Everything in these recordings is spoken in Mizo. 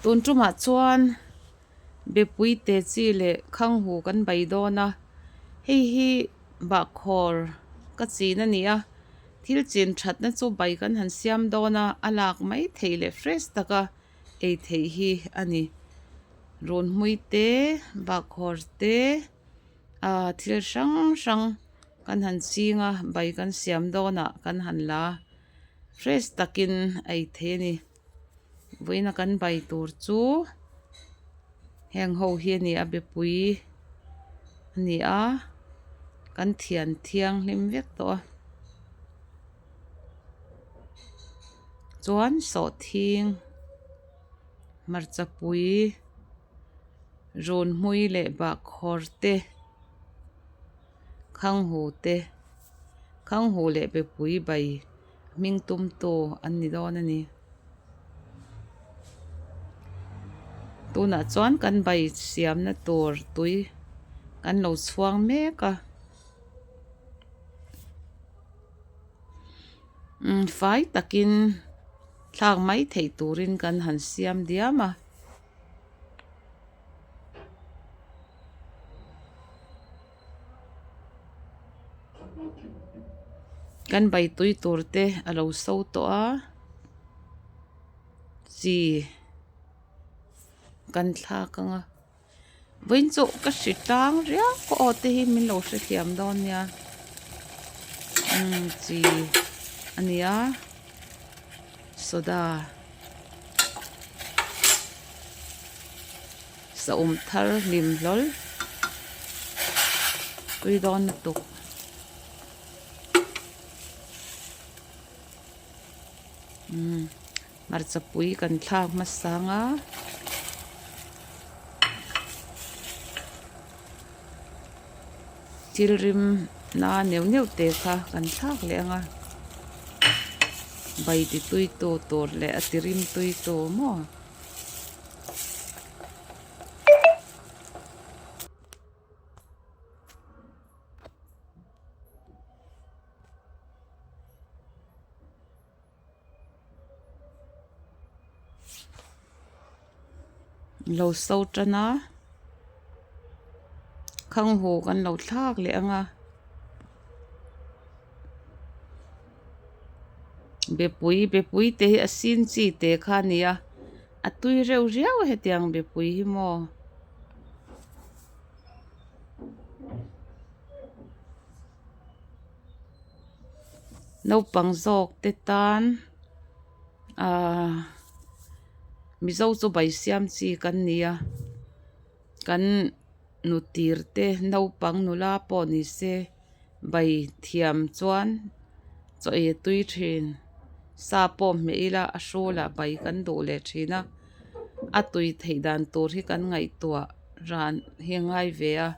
Tun tumah chuan bepui te chi leh khanghu kan bei dawn a, hei hi bahkhawr ka chin a ni a, thil chin thatna chu bai kan han siam dawn a, a lak mai theih leh fresh taka ei theih hi a ni. Runhmui te bahkhawr te ah thil hrang hrang kan han ching a bai kan siam dawnah kan han la a fresh takin a ei theih a ni. Vawiina kan bai tur chu heng ho hi a ni a bepui a ni a kan thian thianghlim vek tawh a chuan sawhthing hmarcha pui runhmui leh bahkhawr te khanghu te khanghu leh bepui bai. Hming tumtu an ni dawn a ni. Tunah chuan kan bai siamna tur tui kan lo chhuang mek a. Umm fai takin thlak mai theih turin kan han siam diam a. Kan bai tui tur te a lo so tawh a chi kan thlak ang a vawiin chu ka hri tlang riau ka aw te hi min lo hrethiam dawn nia umm chi a ni a soda. Saum thar hlim hlawl tui dawn lutuk. Umm hmarcha pui kan thlak hmasa ang a. Thil rim na neuh neuh te kha kan thlak leh ang a. Bai ti tui tu tur leh a ti rim tui tu maw. Lo so tan a khanghu kan lo thlak leh ang a. Bepui bepui te hi a sin chi te kha a ni a a tui reuh riau a hetiang bepui hi maw. Naupang zawk te tan ahh mizo chu bai siam chi kan ni a kan nu tir te naupang nula pawh ni se. Bai thiam chuan chaw ei a tui thin sa pawh hmeh ila a hrulah bai kan duh leh thin a a tui theih dan tur hi kan ngaihtuah ran hi a ngai ve a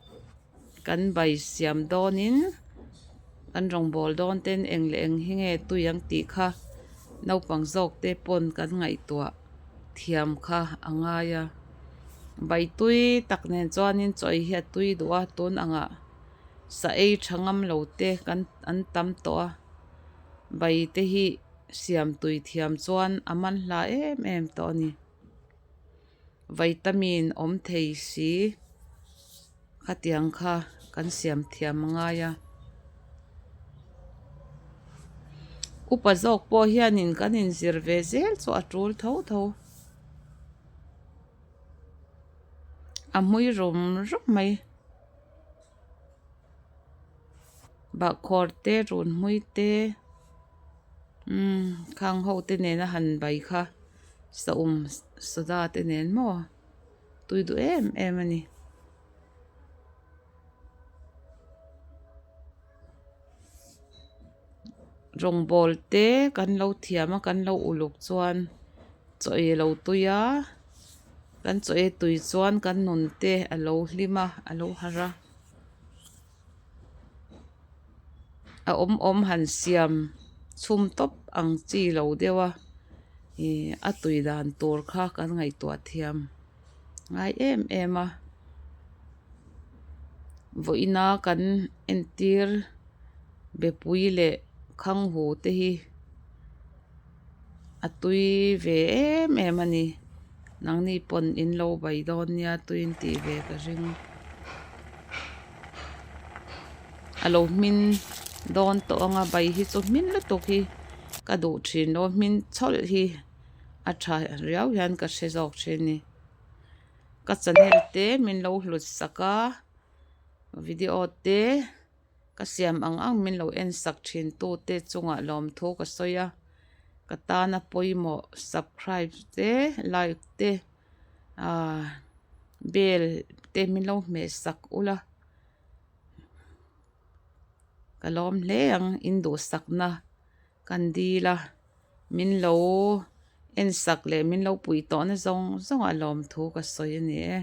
kan bai siam dawnin kan rawngbawl dawn ten eng leh eng hi nge tui ang tih kha naupang zawk te pawn kan ngaihtuah thiam kha a ngai a bai tui tak nen chuanin chaw ei hi a tui duh a tun angah. Sa ei tha ngam lo te kan an tam tawh a bai te hi siam tui thiam chuan a man hla em em tawh a ni vitamin awm thei si khatiang kha kan siam thiam a ngai a upa zawk pawh hianin kan inzir ve zel chu a tul tho tho. A hmui rum rum mai. Bahkhawr te runhmui te umm khang ho te nena han bai kha saum soda te nen maw tui duh em em a ni. Rawngbawl te kan lo thiam a kan lo uluk chuan chaw ei lo tui a kan chaw ei tui chuan kan nun te a lo hlim a a lo harh a a awm awm han siam chhum tawp ang chi lo deuh a ih a tui dan tur kha kan ngaihtuah thiam ngai em em a vawiina kan entir bepui leh khanghu te hi a tui ve em em a ni. Nangni pawn in lo bai dawn nia tuin tih ve ka ring. A lo hmin dawn tawh ang a, bai hi chu hmin lutuk hi ka duh thin lo, hmin chawlh hi a tha riau hian ka hre zawk thin a ni. Ka channel te min lo hlut sak a, video te ka siam ang ang min lo en sak thin tu te chungah lawmthu ka sawi a, ka tana pawimawh subscribe te like te ahh bell te min lo hmeh sak ula ka lawm hle ang in duhsakna kan dil a min lo en sak leh min lo pui tawhna zawng zawngah lawmthu ka sawi a ni e.